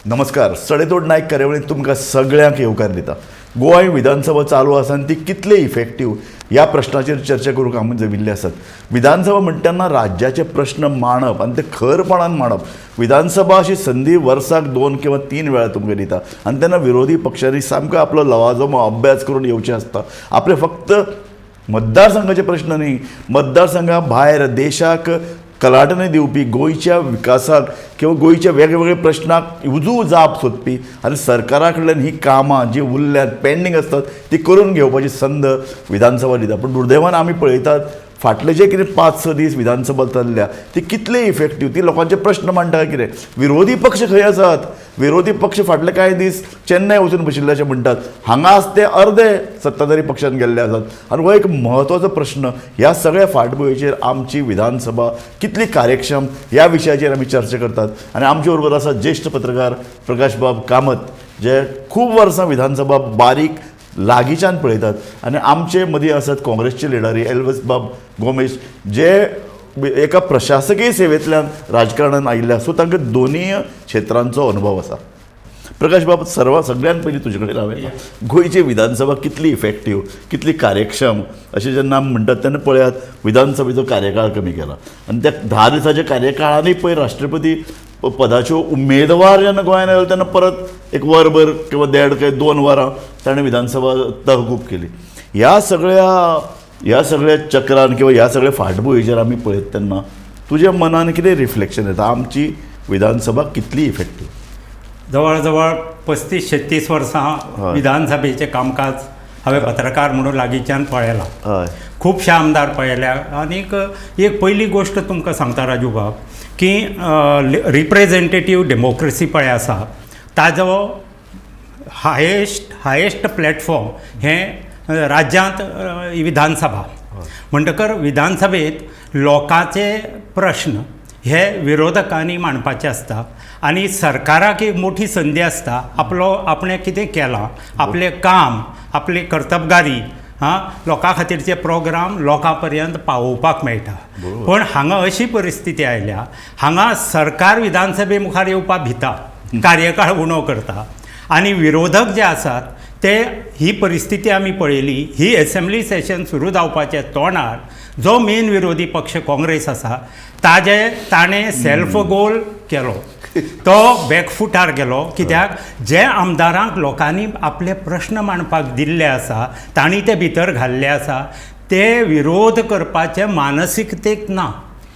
नमस्कार. सडेतोड नायक कार्यावळींत तुमकां सगळ्यांक येवकार दिता. गोंय विधानसभा चालू आसा आनी ती कितली इफेक्टीव ह्या प्रश्नाचेर चर्चा करूंक आमी जमिल्ले आसात. विधानसभा म्हणटा तेन्ना राज्याचे प्रश्न मांडप आनी ते खरपणान मांडप. विधानसभा अशी संदी वर्साक 2 किंवा 3 वेळा तुमकां दिता आनी तेन्ना विरोधी पक्षांनी सामको आपलो लवाजमो अभ्यास करून येवचें आसता. आपले फक्त मतदारसंघाचे प्रश्न न्ही, मतदारसंघा भायर देशाक कलाटणी दिवपी, गोंयच्या विकासाक किंवा गोंयच्या वेगवेगळ्या प्रश्नाक उजू जाप सोदपी आनी सरकारा कडल्यान ही कामां जी उरल्यात, पेंडींग आसतात, ती करून घेवपाची संद विधानसभा दिता. पूण दुर्दैवान आमी पळयतात, फाटले जे कितें 5-6 दीस विधानसभा चल्ल्या ती कितली इफेक्टीव, ती लोकांचे प्रश्न मांडटा कितें? विरोधी पक्ष खंय आसात? विरोधी पक्ष फाटले कांय दीस चेन्नय वचून बशिल्ले अशें म्हणटात. हांगा आसा ते अर्दे सत्ताधारी पक्षान गेल्ले आसात. आनी हो एक म्हत्वाचो प्रश्न. ह्या सगळ्या फाटभुंयेचेर आमची विधानसभा कितली कार्यक्षम ह्या विशयाचेर आमी चर्चा करतात. आनी आमचे बरोबर आसा ज्येश्ठ पत्रकार प्रकाशबाब कामत, जे खूब वर्सां विधानसभा बारीक लागींच्यान पळयतात. आनी आमचे मदीं आसात काँग्रेसचे लिडरी एल्विस बाब गोमेश, जे एका प्रशासकीय सेवेंतल्यान राजकारणान आयिल्ले आसा. सो तांकां दोनीय क्षेत्रांचो अनुभव आसा. प्रकाश बाब, सगळ्यात पयलीं तुजे कडेन हांवें, गोंयची विधानसभा कितली इफेक्टीव, कितली कार्यक्षम अशें जेन्ना आमी म्हणटात तेन्ना पळयात, विधानसभेचो कार्यकाळ कमी केला आनी त्या 10 दिसाच्या कार्यकाळानूय पळय, राष्ट्रपती पदाच्यो उमेदवार जेन्ना गोंयांत आयलो तेन्ना परत एक वरभर किंवा देड काय 2 वरां ताणें विधानसभा तहकूब केली. ह्या सगळ्या चक्रान किंवा ह्या सगळ्या फाटभुंयेचेर आमी पळयत तेन्ना तुज्या मनान कितें रिफ्लेक्शन येता, आमची विधानसभा कितली इफेक्टीव? जवळ जवळ 35-36 वर्सां विधानसभेचें कामकाज हांवें पत्रकार म्हणून लागींच्यान पळयलां. खुबशे आमदार पळयल्या. आनीक एक पहिली गोश्ट तुमकां सांगता राजू बाब, की रिप्रेजेंटेटीव डेमोक्रेसी पळय आसा, ताजो हायेस्ट प्लॅटफॉर्म हें राज्यांत विधानसभा. म्हणटकर विधानसभेंत लोकांचे प्रश्न हे विरोधकांनी मांडपाचे आसता आनी सरकाराक एक मोठी संदी आसता, आपलो आपणें कितें केलां, आपलें काम, आपली कर्तबगारी, हां, लोकां खातीरचे प्रोग्राम लोकां पर्यंत पावोवपाक मेळटा. पण हांगा अशी परिस्थिती आयल्या, हांगा सरकार विधानसभे मुखार येवपाक भिता, कार्यकाळ उणो करता आनी विरोधक जे आसात ते, ही परिस्थिती आमी पळयली. ही एसेंब्ली सेशन सुरू जावपाच्या तोंडार जो मेन विरोधी पक्ष काँग्रेस आसा, ताजे ताणें सेल्फ गोल केलो, तो बॅकफुटार गेलो. कित्याक जे आमदारांक लोकांनी आपले प्रश्न मांडपाक दिल्ले आसा, तांणी ते भितर घाल्ले आसा, ते विरोध करपाचे मानसिकतेक ना.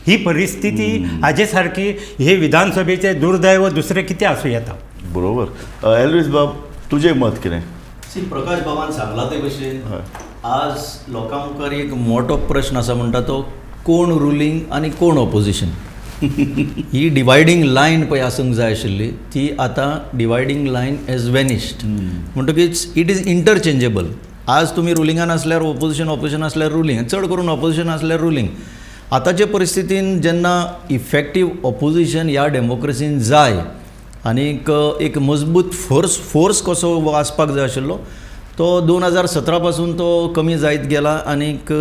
ही परिस्थिती हाजे सारकी हे विधानसभेचे दुर्दैव दुसरें कितें आसूं येता? बरोबर. एल्विस बाब, तुजें मत कितें? सी, प्रकाश बाबान सांगला ते भशेन आज लोकां मुखार एक मोठो प्रश्न आसा, म्हणटा तो कोण रुलींग आनी कोण ऑपोजिशन. ही डिवायडींग लायन पळय आसूंक जाय आशिल्ली, ती आतां डिवायडींग लायन हॅज वेनिश्ड. म्हणटकीच it is interchangeable. आज तुमी रुलिंगान आसल्यार ऑपोजिशन, ऑपोजिशन आसल्यार रुलींग, चड करून ऑपोजिशन आसल्यार रुलींग. आतांचे परिस्थितीन जेन्ना इफेक्टीव ऑपोजिशन ह्या डेमोक्रेसीन जाय आनीक एक मजबूत फोर्स कसो आसपाक जाय आशिल्लो, तो 2017 पासून तो कमी जायत गेला. आनीक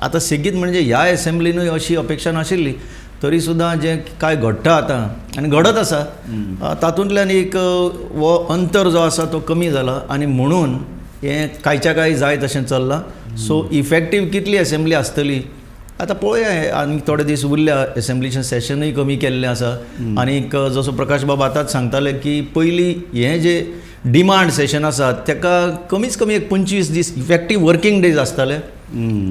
आतां सेगीत म्हणजे ह्या एसेंब्लीनूय अशी अपेक्षा नाशिल्ली, तरी सुद्दां जें कांय घडटा आतां आनी घडत आसा, तातूंतल्यान एक हो अंतर जो आसा तो कमी जाला आनी म्हणून हें कांयच्या कांय जाय तशें चल्लां. सो इफेक्टीव कितली एसेंब्ली आसतली आतां पळोवया. आनी थोडे दीस उरल्या, एसेंब्लीचें सेशनूय कमी केल्लें आसा. आनीक जसो प्रकाश बाब आतांच सांगताले की पयलीं हें जे डिमांड सेशन आसा ताका कमीच कमी एक 25 दीस इफेक्टीव वर्कींग डेज आसताले,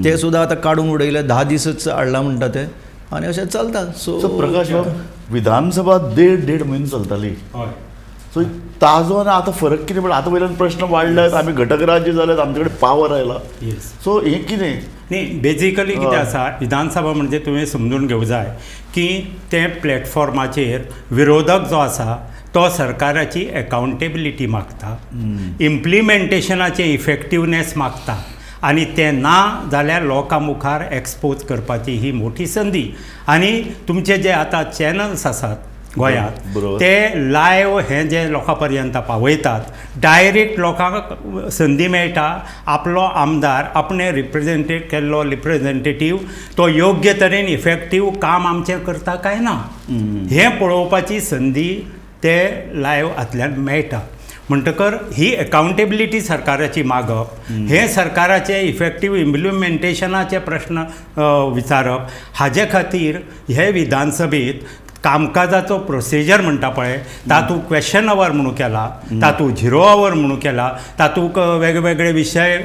ते सुद्दां आतां काडून उडयले, 10 दिसच हाडला म्हणटा ते आनी अशें चलता. सो सो प्रकाश बाब, विधानसभा देड देड म्हयने चलताली. हय. सो ताजो आनी आतां फरक कितें? पण आतां वयल्यान प्रश्न वाडल्यात, आमी घटक राज्य जाल्यात, आमचे कडेन पावर आयला. सो हें कितें? न्ही, बेजिकली कितें आसा, विधानसभा म्हणजे तुवें समजून घेवंक जाय की ते प्लॅटफॉर्माचेर विरोधक जो आसा तो सरकाराची एकावंटेबिलिटी मागता, इम्प्लिमेंटेशनाचें इफेक्टिवनेस मागता आनी तें ना जाल्यार लोकां मुखार एक्सपोज करपाची ही मोठी संदी. आनी तुमचे जे आतां चॅनल्स आसात गोंयांत, ते लायव्ह हें जें लोकां पर्यंत पावयतात, डायरेक्ट लोकांक संदी मेळटा, आपलो आमदार, आपणें रिप्रेजेंटेट केल्लो रिप्रेजेंटेटीव तो योग्य तरेन इफेक्टीव काम आमचें करता काय ना हें पळोवपाची संदी. ते लायव्ह हातल्यान मेळटा. म्हणटकर ही एकावंटेबिलिटी सरकाराची मागप, हें सरकाराचें इफेक्टीव इम्प्लिमेंटेशनाचे प्रश्न विचारप, हाजे खातीर हे विधानसभेत कामकाजाचो प्रोसिजर म्हणटा पळय, तातूंत क्वेश्चन our म्हणून केला, तातूंत झिरो our म्हणून केला, तातूंत वेगवेगळे विशय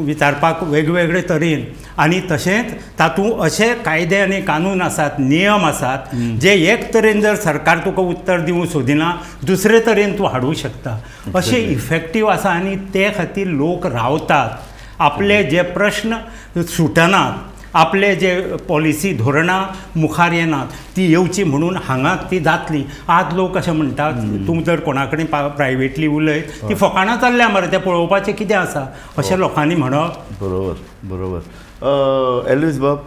विचारपाक वेगवेगळे तरेन, आनी तशेंच तातूंत अशे कायदे आनी कानून आसात, नियम आसात जे एक तरेन जर सरकार तुका उत्तर दिवंक सोदिना, दुसरे तरेन तूं हाडूंक शकता, अशें इफेक्टीव आसा. आनी ते खातीर लोक रावतात, आपले जे प्रश्न सुटनात, आपले जे पॉलिसी धोरणां मुखार येनात ती येवची म्हणून हांगा ती जातली. आज लोक अशें म्हणटात, तूं जर कोणा कडेन प्रायवेटली उलयत, ती फकाणां चल्ल्या मरे, तें पळोवपाचें कितें आसा, अशें लोकांनी म्हणप. बरोबर बरोबर. एल्वीस बाब,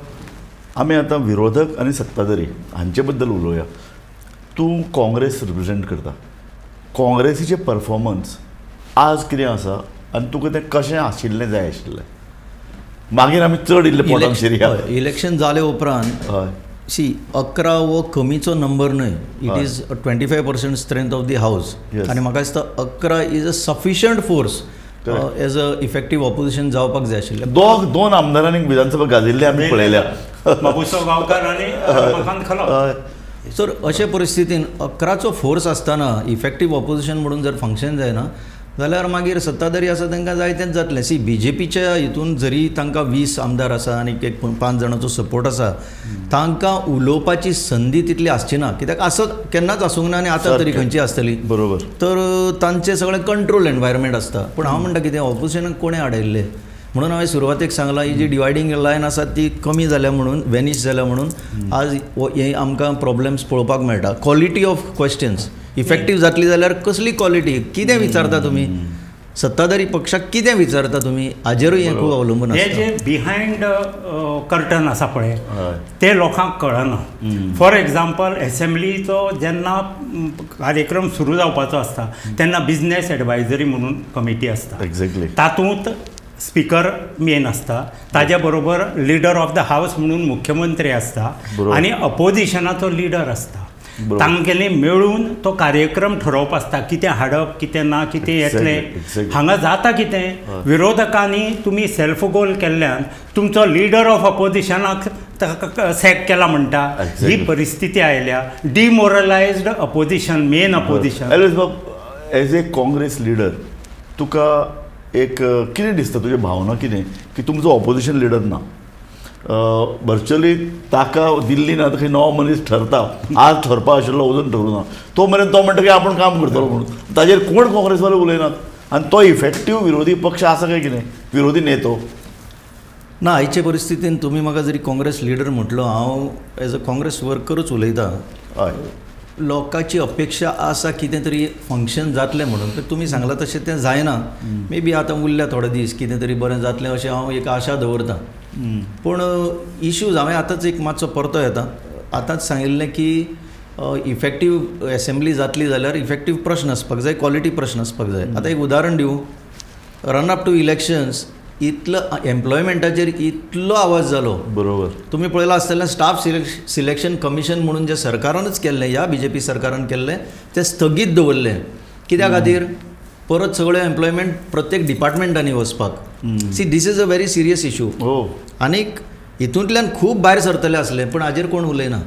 आमी आतां विरोधक आनी सत्ताधारी हांचे बद्दल उलोवया. तूं काँग्रेस रिप्रेजेंट करता, काँग्रेसीचें परफॉर्मन्स आज कितें आसा आनी तुका तें कशें आशिल्लें जाय आशिल्लें? मागीर आमी चड इल्लें पोटाक शिरया. इलेक्शन जाले उपरांत, सी, 11 हो कमीचो नंबर न्हय. It is 25% strength of the house. आनी म्हाका दिसता 11 is a sufficient force as a effective opposition जावपाक जाय आशिल्लें. दोन आमदारांनी विधानसभा गाजिल्ली आमी पळयल्या. बाबूसो गांवकार आनी रमाकांत खलप. सर, अशे परिस्थितीन 11चो फोर्स आसतना इफेक्टीव ऑपोजिशन म्हणून जर फंक्शन जायना जाल्यार मागीर सत्ताधारी आसा तांकां जाय तेंच जातलें. सी, बी जे पीच्या हितून जरी तांकां 20 आमदार आसा आनी एक 5 जाणांचो सपोर्ट आसा, तांकां उलोवपाची संदी तितली आसची ना, कित्याक आसत केन्नाच आसूंक ना आनी आतां तरी खंयची आसतली. तर तांचें सगळें कंट्रोल एनवायरमेंट आसता. पूण हांव म्हणटा कितें, ऑपोजिशनाक कोणें आडयल्लें म्हणून हांवें सुरवातेक सांगलां, ही जी डिवायडींग लायन आसा ती कमी जाल्या म्हणून, वेनीश जाल्या म्हणून आज हे आमकां प्रॉब्लेम्स पळोवपाक मेळटा. क्वॉलिटी ऑफ क्वेश्चन्स इफेक्टीव जातली जाल्यार कसली क्वॉलिटी, कितें विचारता तुमी, सत्ताधारी पक्षाक कितें विचारता तुमी, हाजेरूय हें खूब अवलंबून हे आसता. जे बिहायंड कर्टन आसा पळय ते लोकांक कळना. फॉर एग्जाम्पल, एसेंब्लीचो जेन्ना कार्यक्रम सुरू जावपाचो आसता तेन्ना बिजनेस एडवायजरी म्हणून कमिटी आसता. तातूंत स्पिकर मेन आसता, ताज्या बरोबर लिडर ऑफ the house म्हणून मुख्यमंत्री आसता आनी अपोजिशनाचो लिडर आसता. तांगेले मेळून तो कार्यक्रम ठरोवप आसता, कितें हाडप, कितें ना, कितें येतलें. हांगा जाता कितें, विरोधकांनी तुमी सेल्फ गोल केल्ल्यान तुमचो लिडर ऑफ अपोजिशनाक सॅक केला म्हणटा, ही परिस्थिती आयल्या. डिमोरलायज्ड अपोजिशन, मेन अपोजिशन. एल्वीस बाब, एज ए काँग्रेस लिडर तुका एक कितें दिसता, तुज्यो भावना कितें की तुमचो ऑपोजिशन लिडर ना, वर्च्युअली ताका दिल्ली ना खंय नवो मनीस ठरता, आज ठरपा आशिल्लो अजून ठरूं ना, तो मेरेन तो म्हणटा की आपूण काम करतलो म्हणून, ताजेर कोण काँग्रेसवाले उलयनात आनी तो इफेक्टीव विरोधी पक्ष आसा काय कितें, विरोधी नेतो? ना, आयचे परिस्थितीन तुमी म्हाका जरी काँग्रेस लिडर म्हटलो, हांव एज अ काँग्रेस वर्करूच उलयता. लोकांची अपेक्षा आसा कितें तरी फंक्शन जातलें म्हणून, पण तुमी सांगलां तशें तें जायना. मे बी आतां उरल्या थोडे दीस, कितें तरी बरें जातलें अशें हांव एक आशा दवरतां. पूण इश्यूज हांवें आतांच एक मातसो परतो येता, आतांच सांगिल्लें की इफेक्टीव एसेंब्ली जातली जाल्यार इफेक्टीव प्रश्न आसपाक जाय, क्वॉलिटी प्रश्न आसपाक जाय. आतां एक उदाहरण दिवं, रन अप टू इलेक्शन्स इतलो एम्प्लॉयमेंटाचेर इतलो आवाज जालो. तुमी पळयलां आसतलें, स्टाफ सिलेक्शन कमिशन म्हणून जें सरकारानूच केल्लें, ह्या बी जे पी सरकारान केल्लें, तें स्थगीत दवरलें. कित्या खातीर? परत सगळें एम्प्लॉयमेंट प्रत्येक डिपार्टमेंटांनी वचपाक. See, this is a very serious issue. आनीक हितूंतल्यान खूब भायर सरतले आसले, पूण हाजेर कोण उलयना.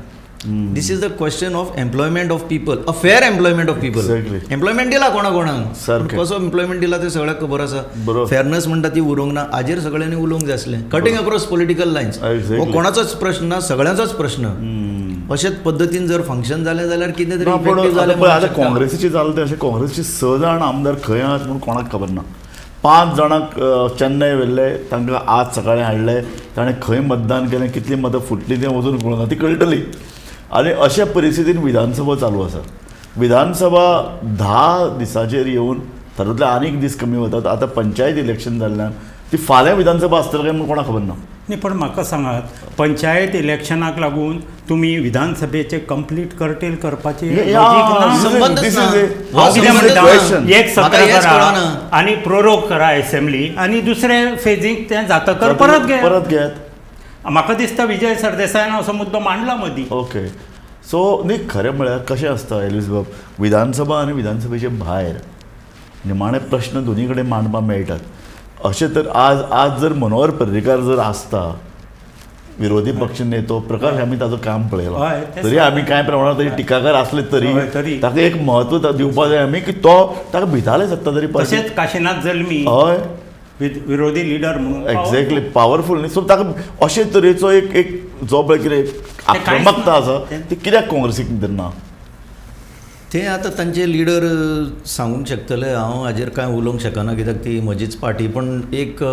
This is the question of employment of people, a fair employment of people. Employment दिला कोणा कोणाक, कसो एम्प्लॉयमेंट दिला तें सगळ्याक खबर आसा. फेरनस म्हणटा ती उरूंक ना, हाजेर सगळ्यांनी उलोवंक जाय आसलें, कटींग अक्रॉस पॉलिटिकल लायन्स. हो कोणाचोच प्रश्न ना, सगळ्यांचोच प्रश्न. अशेच पद्दतीन जर फंक्शन जालें जाल्यार कितें तरी इफेक्टीव जालें. आतां काँग्रेसीचें जालें तें अशें, काँग्रेसीचे 6 जाण आमदार खंय आहात म्हूण कोणाक खबर ना. 5 जाणांक चेन्नय व्हेल्ले, तांकां आज सकाळीं हाडले, ताणें खंय मतदान केलें, कितलीं मतां फुटलीं तें वचून कळना, ती कळटली. आनी अशा परिस्थितीन विधानसभा चालू आसा. विधानसभा 10 दिसांचेर येवन तातूंतले आनीक दीस कमी वतात. आतां पंचायत इलेक्शन जाल्ल्यान ती फाल्यां विधानसभा आसतली काय म्हूण कोणाक खबर ना. न्ही, पण म्हाका सांगात, पंचायत इलेक्शनाक लागून तुमी विधानसभेचे कंप्लीट कर्टेल करपाची एक सत्र करा आनी प्रोरोग करा एसेंब्ली आनी दुसरे फेजीक तें जातकर परत घेयात. म्हाका दिसता विजय सरदेसायान असो मुद्दो मांडला मदीं. ओके, सो न्ही, खरें म्हळ्यार कशें आसता एल्वीस बाब, विधानसभा आनी विधानसभेचे भायर निमाणे प्रश्न दोनी कडेन मांडपाक मेळटात. अशें तर आज आज जर मनोहर पर्रीकार जर आसता विरोधी पक्ष नेतो, प्रकाश आमी ताजो काम पळयलां, तरी आमी कांय प्रमाणात तरी टिकाकार आसले तरी ताका एक म्हत्व दिवपा जाय आमी की तो ताका भिताले सत्ताधारी. तशेंच काशीनाथ जल्मी, हय, विरोधी लिडर म्हणून, एक्झॅक्टली, पावरफूल न्ही. सो ताका अशे तरेचो एक एक जो पळय कितें आक्रमकता आसा ती कित्याक काँग्रेसीक भितर ना? ते आतां तांचे लिडर सांगूंक शकतले, हांव हाजेर कांय उलोवंक शकना कित्याक ती म्हजीच पार्टी. पण एक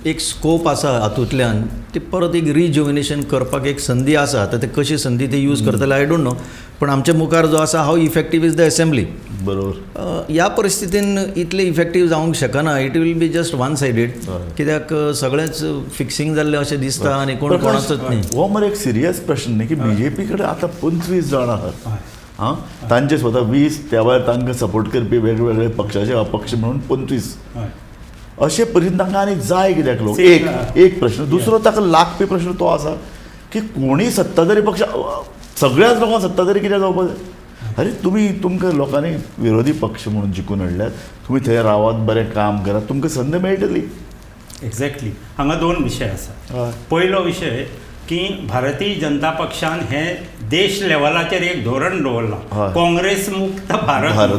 एक स्कोप आसा हातूंतल्यान, ती परत एक रिजुविनेशन करपाक एक संदी आसा. आतां ते कशी संदी ते यूज करतले I don't know, पण आमच्या मुखार जो आसा how effective is the assembly. बरोबर. ह्या परिस्थितीन इतले इफेक्टीव जावंक शकना, it will be just one sided, कित्याक सगळेंच फिक्सिंग जाल्लें अशें दिसता आनी कोण कोणाचोच न्ही. हो मरे एक सिरियस प्रश्न न्ही की बीजेपी कडेन आतां 25 जाणां आहात, हां, तांचे स्वता 20, त्या भायर तांकां सपोर्ट करपी वेगवेगळे पक्षाचे अपक्ष म्हणून 25. अशे परिस्थितीन तांकां आनी जाय कित्याक लोक? एक एक प्रश्न. दुसरो ताका लागपी प्रश्न तो आसा की कोणीय सत्ताधारी पक्ष, सगळ्याच लोकांक सत्ताधारी कित्याक जावपाक जाय? अरे तुमी तुमकां लोकांनी विरोधी पक्ष म्हणून जिखून हाडल्यात, तुमी थंय रावात, बरें काम करात, तुमकां संद मेळटली. एक्झॅक्टली. हांगा दोन विशय आसा. पयलो विशय की भारतीय जनता पक्षान हे देश लेवलाचेर एक धोरण दवरलां, काँग्रेस मुक्त भारत.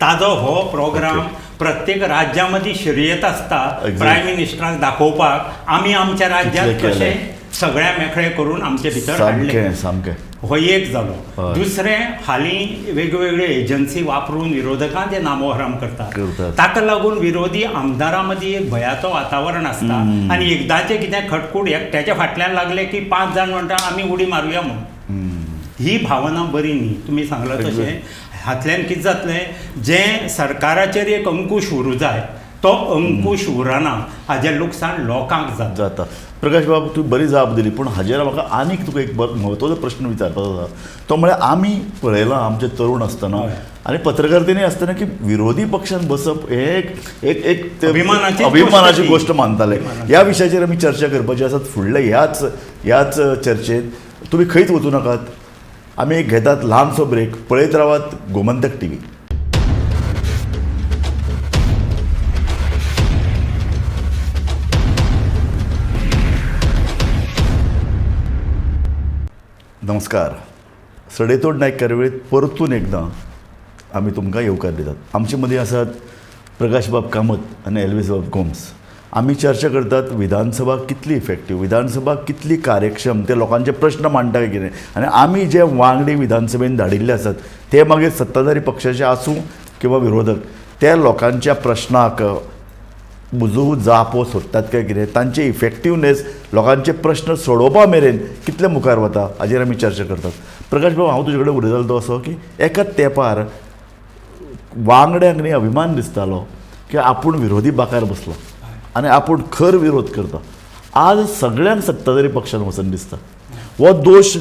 ताजो हो प्रोग्राम प्रत्येक राज्या मदीं शिरयत आसता, प्रायम मिनिस्टराक दाखोवपाक आमी आमच्या राज्यांत कशें सगळ्या मेकळे करून आमचे भितर हाडले. सामकें हो एक जालो. दुसरें, हालीं वेगवेगळ्यो एजन्सी वापरून विरोधकां ते नामोहरम करतात, ताका लागून विरोधी आमदारां मदीं एक भंयाचो वातावरण आसता आनी एकदांचें कितें खटकूट एकट्याच्या फाटल्यान लागले की 5 जाण म्हणटा आमी उडी मारुया म्हणून. ही भावना बरी न्ही. तुमी सांगलां तशें हातल्यान कितें जातलें, जें सरकाराचेर एक अंकूश उरूं जाय तो अंकूश उरना, हाजें लुकसाण लोकांक जाता. प्रकाश बाब, तुवें बरी जाप दिली, पूण हाजेर म्हाका आनीक तुका एक म्हत्वाचो प्रश्न विचारपाचो आसा, तो म्हळ्यार आमी पळयलां आमचे तरुण आसतना आनी पत्रकारितेनूय आसतना की विरोधी पक्षान बसप हें एक एक एक अभिमानाची गोश्ट मानताले. ह्या विशयाचेर आमी चर्चा करपाची आसात फुडल्या ह्याच ह्याच चर्चेत. तुमी खंयच वचूं नाकात, आमी घेतात ल्हानसो ब्रेक. पळयत रावात गोमंतक टीव्ही. नमस्कार. सडेतोड नायक कार्यावळीत परतून एकदां आमी तुमकां येवकार दितात. आमचे मदीं आसात प्रकाशबाब कामत आनी एल्वीसबाब गोम्स. आमी चर्चा करतात विधानसभा कितली इफेक्टीव, विधानसभा कितली कार्यक्षम, ते लोकांचे प्रश्न मांडटा काय कितें, आनी आमी जे वांगडी विधानसभेन धाडिल्ले आसात ते मागीर सत्ताधारी पक्षाचे आसूं किंवा विरोधक, ते लोकांच्या प्रश्नाक बुजू जापो सोदतात काय कितें, तांचे इफेक्टिवनेस लोकांचे प्रश्न सोडोवपा मेरेन कितले मुखार वता हाजेर आमी चर्चा करतात. प्रकाश बाब, हांव तुजे कडेन उलयतालो तो असो की एका तेंपार वांगड्यांक न्ही अभिमान दिसतालो की आपूण विरोधी बाकार बसलो आनी आपूण खर विरोध करता. आज सगळ्यांक सत्ताधारी पक्षान वचून दिसता. हो दोश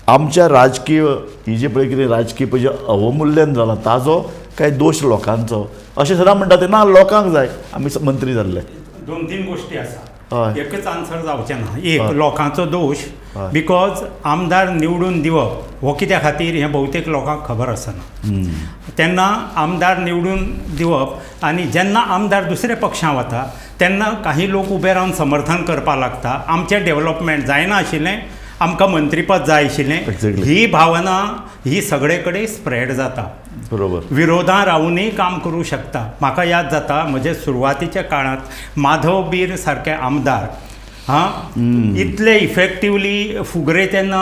आमच्या राजकीय ही जी पळय कितें राजकीय पळय अवमूल्यन जालां ताजो काय दोश लोकांचो अशें सदां म्हणटा ते ना, लोकांक जाय आमी मंत्री जाल्ले. 2-3 गोश्टी आसा, एकच आन्सर जावचें ना. एक, लोकांचो दोश, because आमदार निवडून दिवप हो कित्या खातीर हें बहुतेक लोकांक खबर आसना. तेन्ना आमदार निवडून दिवप आनी जेन्ना आमदार दुसऱ्या पक्षां वता तेन्ना काही लोक उबे रावन समर्थन करपाक लागता, आमचें डेवलपमेंट जायना आशिल्लें, आमकां मंत्रीपद जाय आशिल्लें, ही भावना ही सगळे कडेन स्प्रेड जाता. बरोबर. विरोधां रावूनय काम करूं शकता. म्हाका याद जाता म्हजे सुरवातीच्या काळांत माधव बीर सारके आमदार हां इतले इफेक्टिवली फुगरे तेन्ना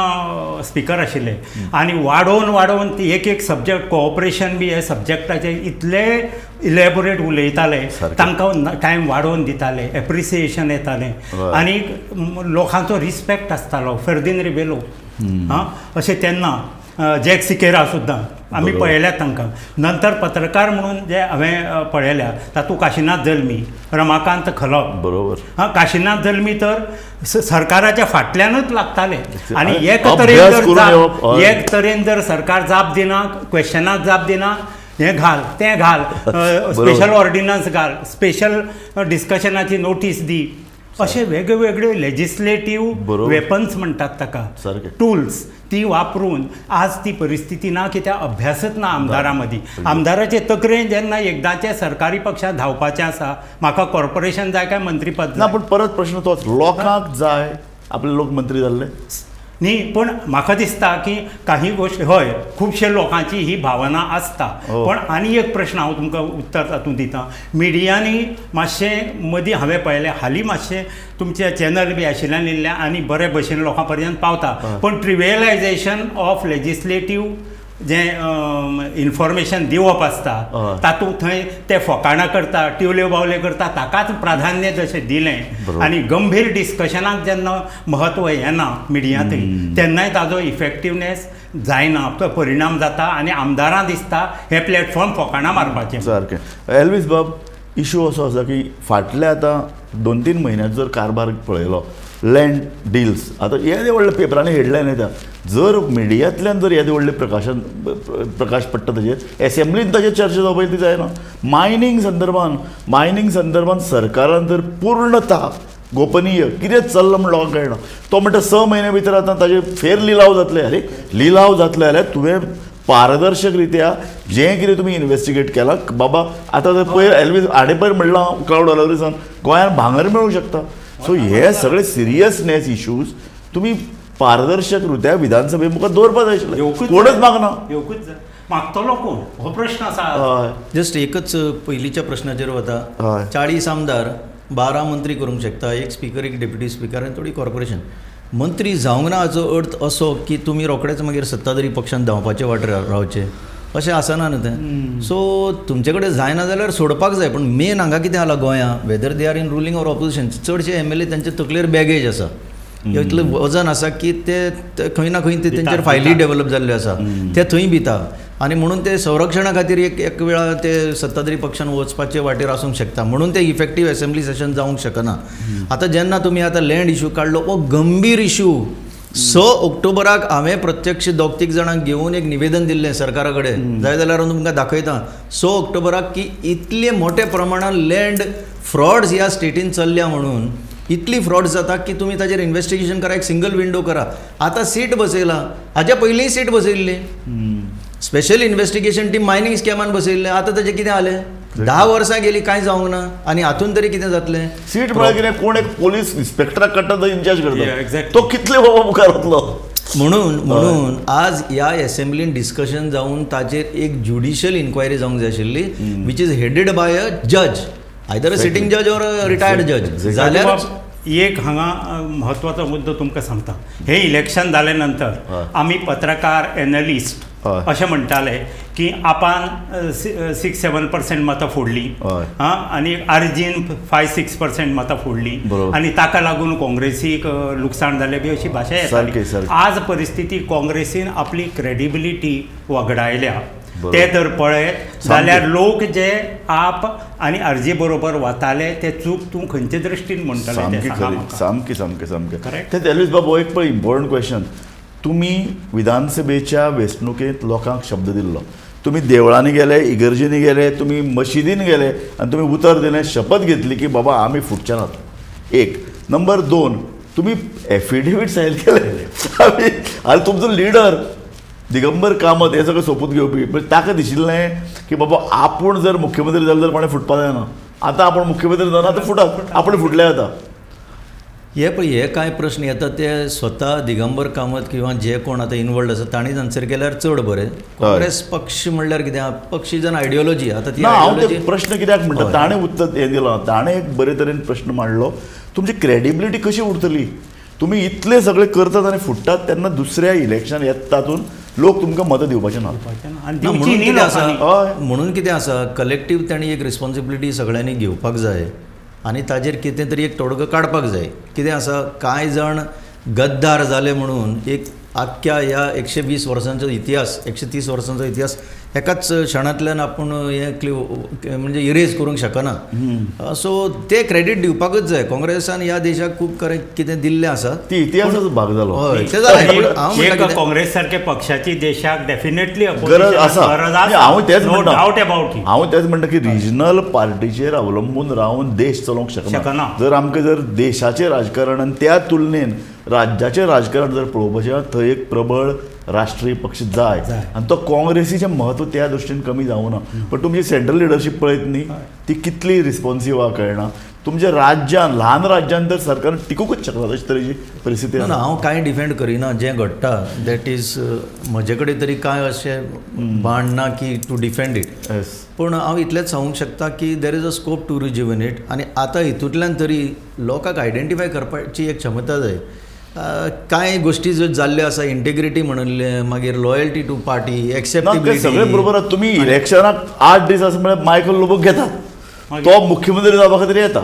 स्पिकर आशिल्ले आनी वाडोवन वाडोवन एक एक सब्जॅक्ट कोऑपरेशन बी हे सब्जॅक्टाचे इतले इलेबोरेट उलयताले, तांकां टायम वाडोवन दिताले, एप्रिसिएशन येतालें आनी लोकांचो रिस्पेक्ट आसतालो. फेर्दीन रिबेलो हां अशें तेन्ना जॅक सिकेरा सुद्दां आमी पळयल्यात तांकां. नंतर पत्रकार म्हणून जे हांवें पळयल्या तातूंत काशीनाथ जल्मी, रमाकांत खलप. बरोबर. हां, काशीनाथ जल्मी तर सरकाराच्या फाटल्यानूच लागताले आनी एक तरेन जर एक तरेन जर सरकार जाप दिना, क्वेश्चनाक जाप दिना, हें घाल तें घाल, स्पेशल ऑर्डिनन्स घाल, स्पेशल डिस्कशनाची नोटीस दी, अशे वेगवेगळे लेजिस्लेटीव वेपन्स म्हणटात ताका, टूल्स, ती वापरून आज ती परिस्थिती ना, कित्याक अभ्यासच ना आमदारां मदीं. आमदाराचे तकलेन जेन्ना एकदांचे सरकारी पक्षांत धांवपाचें आसा, म्हाका कॉर्पोरेशन जाय काय मंत्रीपद ना. पूण परत प्रश्न तोच, लोकांक जाय आपले लोक मंत्री जाल्ले न्ही. पूण म्हाका दिसता की काही गोश्टी हय खुबशे लोकांची ही भावना आसता. पण आनी एक प्रश्न हांव तुमकां उत्तर तातूंत दिता, मिडियांनी मातशें मदीं हांवें पळयलें हालीं मातशें तुमचे चॅनल बी आशिल्ल्यान इल्लें आनी बरे भशेन लोकां पर्यंत पावता, पण ट्रिवियलायजेशन ऑफ लेजिस्लेटीव जें इन्फॉर्मेशन दिवप आसता तातूंत थंय ते फकाणां करता, टिवल्यो बावल्यो करता, ताकाच प्राधान्य जशें दिलें आनी गंभीर डिस्कशनाक जेन्ना म्हत्व येना मिडियांतूय तेन्नाय ताजो इफेक्टिवनेस जायना, तो परिणाम जाता आनी आमदारां दिसता हें प्लॅटफॉर्म फकाणां मारपाचें. सारकें. एल्वीस बाब, इशू असो आसा की फाटले आतां 2-3 म्हयन्याचो जर कारभार पळयलो, लँड डिल्स आतां येदे व्हडले पेपरांनी हेडलायन येता, जर मिडियांतल्यान जर येदे व्हडले प्रकाश पडटा ताजेर, एसेंब्लीन ताजेर चर्चा जावपाची ती जायना. मायनींग संदर्भान सरकारान जर पूर्णतः गोपनीय कितें चल्लां म्हण लोकांक कळना. तो म्हणटा 6 म्हयन्या भितर आतां ताजे फेर लिलाव जातले. अरे लिलाव जातले जाल्यार तुवें पारदर्शक रित्या जें कितें तुमी इन्वेस्टिगेट केलां बाबा. आतां जर पयर एल्वीस हाणें पयर म्हणलां क्लावड ऑलिव्हरीसान गोंयांत भांगर मेळूंक शकता. सो हे सगळे सिरियसनेस इशूज तुमी पारदर्शक रित्या विधानसभे मुखार दवरपा जाय आशिल्लें, कोणच मागना. येवकूच जाय. मागतलो कोण हो प्रश्न आसा. जस्ट एकच पयलींच्या प्रश्नाचेर वता, 40 आमदार 12 मंत्री करूंक शकता, एक स्पिकर, एक डेप्युटी स्पिकर आनी थोडी कॉर्पोरेशन. मंत्री जावंक ना हाचो अर्थ असो की तुमी रोखडेच मागीर सत्ताधारी पक्षान धांवपाचे वाटेर रावचे अशें आसना न्हू तें. सो तुमचे कडेन जायना जाल्यार सोडपाक जाय. पूण मेन हांगा कितें जाला गोंयां, whether they are in ruling or opposition, चडशे एम एल ए तांचे तकलेर बॅगेज आसा, इतलें वजन आसा की ते खंय ना खंय ते तेंचेर फायली डेवलप जाल्ल्यो आसा, ते थंय भिता आनी म्हणून ते संरक्षणा खातीर एक वेळा ते सत्ताधारी पक्षान वचपाचे वाटेर आसूंक शकता, म्हणून ते इफेक्टीव एसेंब्ली सेशन जावंक शकना. आतां जेन्ना तुमी आतां लँड इशू काडलो, हो गंभीर इशू. 6 ऑक्टोबराक हांवें प्रत्यक्ष 2-3 जाणांक घेवन एक निवेदन दिल्लें सरकारा कडेन, जाय जाल्यार हांव तुमकां दाखयता. 6 ऑक्टोबराक की इतले मोठे प्रमाणान लँड फ्रॉड्स ह्या स्टेटीन चल्ल्या, म्हणून इतली फ्रॉड जाता की तुमी ताजेर इन्वेस्टिगेशन करा, एक सिंगल विंडो करा. आतां सीट बसयला, हाज्या पयलींय सीट बसयल्ली, स्पेशल इन्वेस्टिगेशन टीम मायनींग स्कॅमान बसयल्लें. आतां ताजें कितें जालें, 10 वर्सां गेलीं कांय जावंक ना आनी हातून तरी कितें जातलें. सीट म्हळ्यार कितें, कोण एक पोलीस इन्स्पेक्टराक काडटा तो इन्चार्ज करता, तो कितले बाबा मुखार वतलो. म्हणून म्हणून आज ह्या एसेंब्लीन डिस्कशन जावन ताजेर एक ज्युडिशियल इन्क्वायरी जावंक जाय आशिल्ली, which is headed by a जज, either a sitting जज ऑर अ रिटायर्ड जज. जाल्यार एक हांगा म्हत्वाचो मुद्दो तुमकां सांगता, हे इलेक्शन जाले नंतर आमी पत्रकार एनलिस्ट अशें म्हणटाले की आपान 6-7% मतां फोडली आनी आरजीन 5-6% मतां फोडली आनी ताका लागून काँग्रेसीक लुकसाण जालें बी अशी भाशा येताली. आज परिस्थिती काँग्रेसीन आपली क्रेडिबिलिटी वगडायल्या. ते जर पळयत जाल्यार लोक जे आप आनी अर्जी बरोबर वताले ते चूक तूं खंयचे दृश्टीन म्हणटले? सामकी खरी, सामकी सामकी सामकी. तेच एल्वीस बाबू, एक पळय इम्पॉर्टंट क्वेश्चन, तुमी विधानसभेच्या वेंचणुकेंत लोकांक शब्द दिल्लो, तुमी देवळांनी गेले, इगर्जींनी गेले, तुमी मशिदीन गेले आनी तुमी उतर दिलें, शपथ घेतली की बाबा आमी फुटचे नात. एक नंबर 2, तुमी एफिडेवीट सायन केले आनी तुमचो लिडर दिगंबर कामत हे सगळें सोपूत घेवपी, पण ताका दिशिल्लें की बाबा आपूण जर मुख्यमंत्री जालो जाल्यार कोणें फुटपा जायना, आतां आपूण मुख्यमंत्री जाना आतां फुटात, आपूण फुटले आतां. हे पळय, हे कांय प्रश्न येता ते स्वता दिगंबर कामत किंवा जे कोण आतां इनवॉल्ड आसा तांणीच आन्सर केल्यार चड बरें. काँग्रेस पक्ष म्हणल्यार कितें, पक्ष is an ideology. आतां ती हांव ते प्रश्न कित्याक म्हणटा, ताणें उत्तर हें दिलां, ताणें एक बरे तरेन प्रश्न मांडलो, तुमची क्रेडिबिलिटी कशी उरतली, तुमी इतले सगळे करतात आनी फुट्टात तेन्ना दुसऱ्या इलेक्शन येता तातूंत लोक तुमकां मतां दिवपाचे ना. म्हणून कितें आसा, कलेक्टीव तांणी एक रिस्पॉन्सिबिलिटी सगळ्यांनी घेवपाक जाय आनी ताजेर कितें तरी एक तोडगो काडपाक जाय. कितें आसा, कांय जाण गद्दार जाले म्हणून एक आख्ख्या ह्या 120 वर्सांचो इतिहास, 130 वर्सांचो इतिहास एकाच क्षणांतल्यान आपूण हें क्लिव म्हणजे इरेज करूंक शकना. सो ते क्रेडीट दिवपाकूच जाय. काँग्रेसान ह्या देशाक खूब कितें दिल्लें आसा, ती इतिहासाचो भाग जालो. हय तें जालें. पूण हांव म्हणटा एक कितें, काँग्रेस सारखे पक्षाची देशाक डेफिनेटली गरज आसा. गरज नाही, हांव तेच नो म्हणटा. डावट अबाउट it. हांव तेच म्हणटा की रिजनल पार्टीचेर अवलंबून रावन देश चलोवंक शकना. शकना. जर आमकां जर देशाचें राजकारण आनी त्या तुलनेन राज्याचें राजकारण जर पळोवपाचें जाल्यार थंय एक प्रबळ राष्ट्रीय पक्ष जाय आनी तो काँग्रेसीचें म्हत्व त्या दृश्टीन कमी जावना. पण तुमची सेंट्रल लिडरशीप पळयत न्ही, ती कितली रिस्पॉन्सीव आहा कळना. तुमच्या राज्यान, ल्हान राज्यान तर सरकार टिकूंकच शकना अशे तरेची परिस्थिती ना आसा. ना, हांव कांय डिफेंड करिना जें घडटा that is म्हजे कडेन तरी कांय अशें बाण ना की टू डिफेंड it. पूण हांव इतलेंच सांगूंक शकता की there is a scope to rejuvenate आनी आतां हितूंतल्यान तरी लोकांक आयडेंटिफाय करपाची एक क्षमता जाय. कांय गोश्टी ज्यो जाल्ल्यो आसा, इंटेग्रिटी म्हणिल्लें, मागीर लॉयल्टी टू पार्टी, ना, ते एक्सेप्टेबिलिटी, सगळें बरोबर आसा. तुमी इलेक्शनाक 8 दीस आसा म्हळ्यार मायकल लोबोक घेतात, तो मुख्यमंत्री जावपा खातीर येता,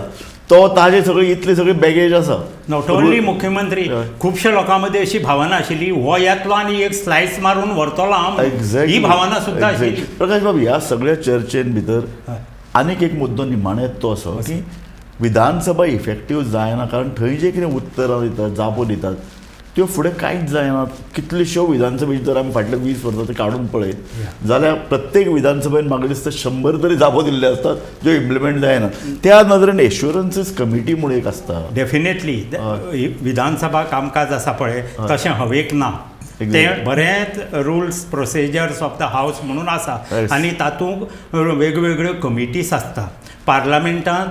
तो ताजे सगळे इतले सगळे बॅगेज आसा. Not only मुख्यमंत्री, खुबश्या लोकां मदीं अशी भावना आशिल्ली हो येतलो आनी एक स्लायस मारून व्हरतलो हांव, एक्झॅक्टली ही भावना सुद्दां आशिल्ली. प्रकाश बाब, ह्या सगळ्या चर्चेन भितर आनीक एक मुद्दो निमाणें तो असो की विधानसभा इफेक्टीव जायना, कारण थंय जे कितें उत्तरां दितात, जापो दितात, त्यो फुडें कांयच जायना. कितल्योश्यो विधानसभेच्यो जर आमी फाटल्या 20 वर्सां ते काडून पळयत जाल्यार प्रत्येक विधानसभेन म्हाका दिसता 100 तरी जापो दिल्ल्यो आसतात ज्यो इम्प्लिमेंट जायना. त्या नदरेन एश्युरन्सीस कमिटी म्हूण एक आसता. डेफिनेटली विधानसभा कामकाज आसा पळय तशें हवेक ना, तें बरेंच rules procedures of the house म्हणून आसा आनी तातूंत वेगवेगळ्यो कमिटीज आसता पार्लमेंटांत,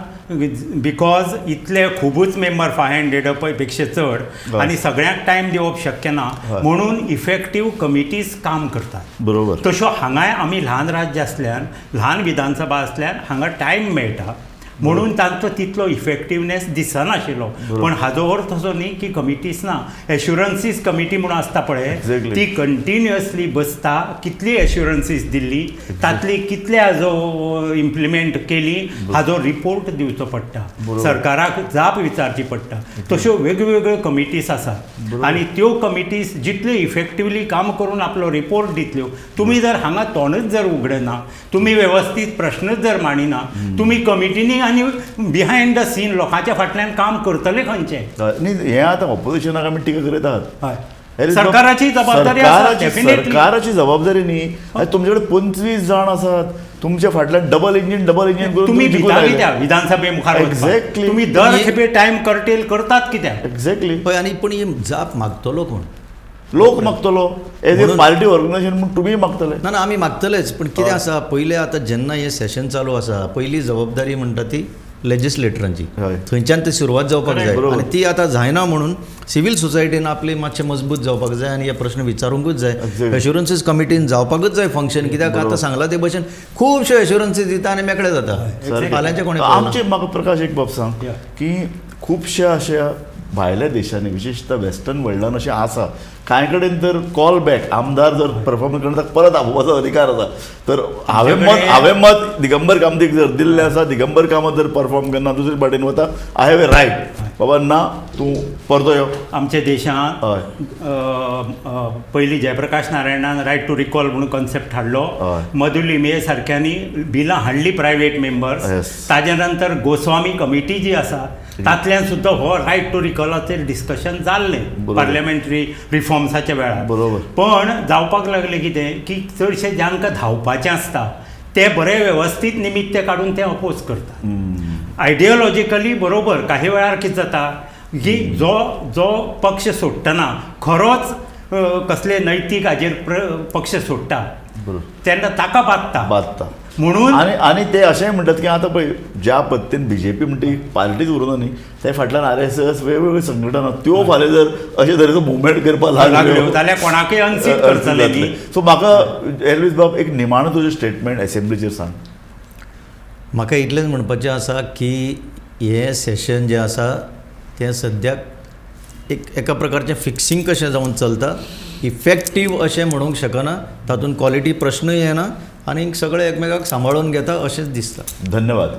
because इतले खुबूच मेंबर 500 पेक्षा चड आनी सगळ्यांक टायम दिवप शक्य ना म्हणून इफेक्टीव कमिटीज काम करतात. बरोबर. तश्यो हांगाय आमी ल्हान राज्य आसल्यान, ल्हान विधानसभा आसल्यान हांगा टायम मेळटा म्हणून तांचो तितलो इफेक्टिवनेस दिसनाशिल्लो. पण हाजो अर्थ असो न्ही की कमिटीज ना, एश्युरन्सीस कमिटी म्हणून आसता पळय, ती कंटिन्युअसली बसता, कितली एश्युरन्सीस दिल्ली तातली कितले हाजो इम्प्लिमेंट केली हाजो रिपोर्ट दिवचो पडटा, सरकाराक जाप विचारची पडटा. तश्यो वेगवेगळ्यो कमिटीज आसात आनी त्यो कमिटीज जितल्यो इफेक्टिवली काम करून आपलो रिपोर्ट दितल्यो, तुमी जर हांगा तोंडच जर उगडना, तुमी वेवस्थीत प्रश्नच जर मांडिना, तुमी कमिटींनी आनी बिहायंड the scene लोकांच्या फाटल्यान काम करतले खंयचे. न्ही, हें आतां ऑपोजिशनाक आमी टिका करीत आहात. सरकाराची जबाबदारी आसा, डेफिनेटली सरकाराची जबाबदारी न्ही. तुमचे कडेन 25 जाण आसात, तुमच्या फाटल्यान डबल इंजीन डबल इंजीन करून तुमी भिता कित्याक विधानसभे मुखार? एक्झॅक्टली. तुमी दर खेपे टायम कर्टेल करतात कित्याक? एक्झॅक्टली. पळय, आनी पूण ही जाप मागतलो कोण? लोक मागतलो, एज ए पार्टी ऑर्गनायझेशन म्हूण तुमी मागतले. ना ना, आमी मागतलेच. पूण कितें आसा, पयलें आतां जेन्ना हें सेशन चालू आसा, पयली जबाबदारी म्हणटा ती लेजिस्लेटरांची, थंयच्यान ती सुरवात जावपाक जाय आनी ती आतां जायना म्हणून सिवील सोसायटीन आपली मातशें मजबूत जावपाक जाय आनी हे प्रश्न विचारूंकूच जाय. एश्युरन्सीस कमिटीन जावपाकूच जाय फंक्शन, कित्याक आतां सांगलां ते भशेन खुबश्यो एश्युरन्सीस दिता आनी मेकळे जाता. फाल्यांचें कोणें आमचे म्हाका प्रकाश एक बाब सांग की खुबश्या अशा भायल्या देशांनी, विशेषतः वेस्टर्न वर्ल्डान अशें आसा, कांय कडेन तर कॉल बॅक आमदार जर परफॉर्म करता परत आपोवपाचो अधिकार आसा. तर हांवें मत दिगंबर कामतीक जर दिल्लें आसा, दिगंबर कामत जर परफॉर्म करना दुसरे पार्टीन वता, I have a right बाबा ना तूं परतो यो. आमच्या देशांत पयलीं जयप्रकाश नारायणान रायट टू रिकॉल म्हणून कॉन्सेप्ट हाडलो, मधु लिमये सारक्यांनी बिलां हाडली प्रायवेट मेंबर्स, ताजे नंतर गोस्वामी कमिटी जी आसा तातल्यान सुद्दां हो रायट टू रिकॉलाचेर डिस्कशन जाल्लें पार्लमेंटरी रिफॉर्म्साच्या वेळार. बरोबर. पण जावपाक लागलें कितें की चडशे जांकां धांवपाचें आसता ते बरे वेवस्थीत निमित्य काडून ते अपोज करतात आयडियोलॉजिकली. बरोबर. काही वेळार कितें जाता की जो जो पक्ष सोडटना खरोच कसले नैतीक हाजेर पक्ष सोडटा तेन्ना ताका बादता म्हणून. आनी ते अशेंय म्हणटात की आतां पळय ज्या पद्दतीन बीजेपी म्हणटा ही पार्टीच उरूना न्ही, ते फाटल्यान RSS वेगवेगळ्यो संघटना त्यो फाल्यां जर अशे तरेचो मुवमेंट करपाक लागल्यो जाल्यार कोणाकय अनसीट करतले न्ही. सो म्हाका एल्वीस बाब एक निमाणो तुजें स्टेटमेंट एसेंब्लीचेर सांग. म्हाका इतलेंच म्हणपाचें आसा की हें सेशन जें आसा तें सद्याक एक एका प्रकारचें फिक्सिंग कशें जावन चलता, इफेक्टीव अशें म्हणूंक शकना, तातूंत क्वॉलिटी प्रश्नूय येना आनी सगळे एकमेकाक सांबाळून घेता अशेंच दिसता. धन्यवाद.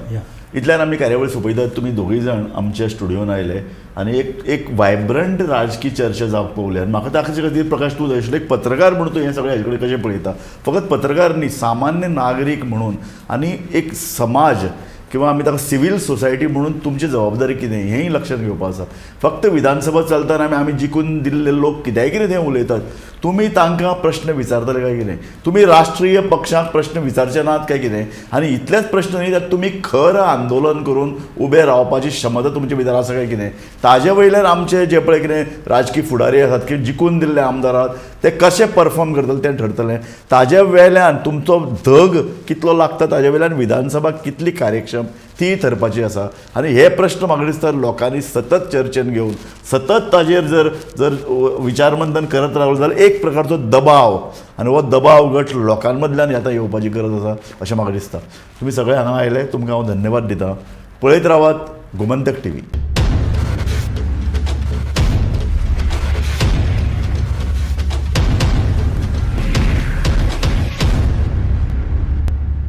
इतल्यान आमी कार्यावळ सोंपयतात. तुमी दोगूय जाण आमच्या स्टुडियोन आयले आनी एक एक वायब्रंट राजकी चर्चा जावंक पावली. आनी म्हाका ताचे खातीर प्रकाश तूं जाय आशिल्लो एक पत्रकार म्हणून तूं हें सगळें हाजे कडेन कशें पळयता, फकत पत्रकार न्ही, सामान्य नागरीक म्हणून आनी एक समाज किंवा आमी ताका सिवील सोसायटी म्हणून तुमची जबाबदारी कितें हेंय लक्षांत घेवपाक आसा. फक्त विधानसभा चलतना आमी आमी जिखून दिल्ले लोक कित्याय कितें तें उलयतात, तुमी तांकां प्रश्न विचारतले काय कितें, तुमी राष्ट्रीय पक्षांक प्रश्न विचारचे नात काय कितें, आनी इतलेच प्रश्न न्ही जाल्यार तुमी खर आंदोलन करून उबे रावपाची क्षमता तुमचे भितर आसा काय कितें, ताजे वयल्यान आमचे जे पळय कितें राजकी फुडारी आसात किंवा जिखून दिल्ले आमदार आहात ते कशे परफॉर्म करतले तें ठरतलें. ताजे वेल्यान तुमचो धग कितलो लागता ताजे वयल्यान विधानसभा कितली कार्यक्षम ती थरपाची आसा. आनी हे प्रश्न म्हाका दिसता लोकांनी सतत चर्चेन घेवन सतत ताजेर जर जर विचारमंथन करत रावलो जाल्यार एक प्रकारचो दबाव आनी हो दबाव गट लोकां मदल्यान आतां येवपाची गरज आसा अशें म्हाका दिसता. तुमी सगळे हांगा आयले, तुमकां हांव धन्यवाद दिता. पळयत रावात गोमंतक टीव्ही.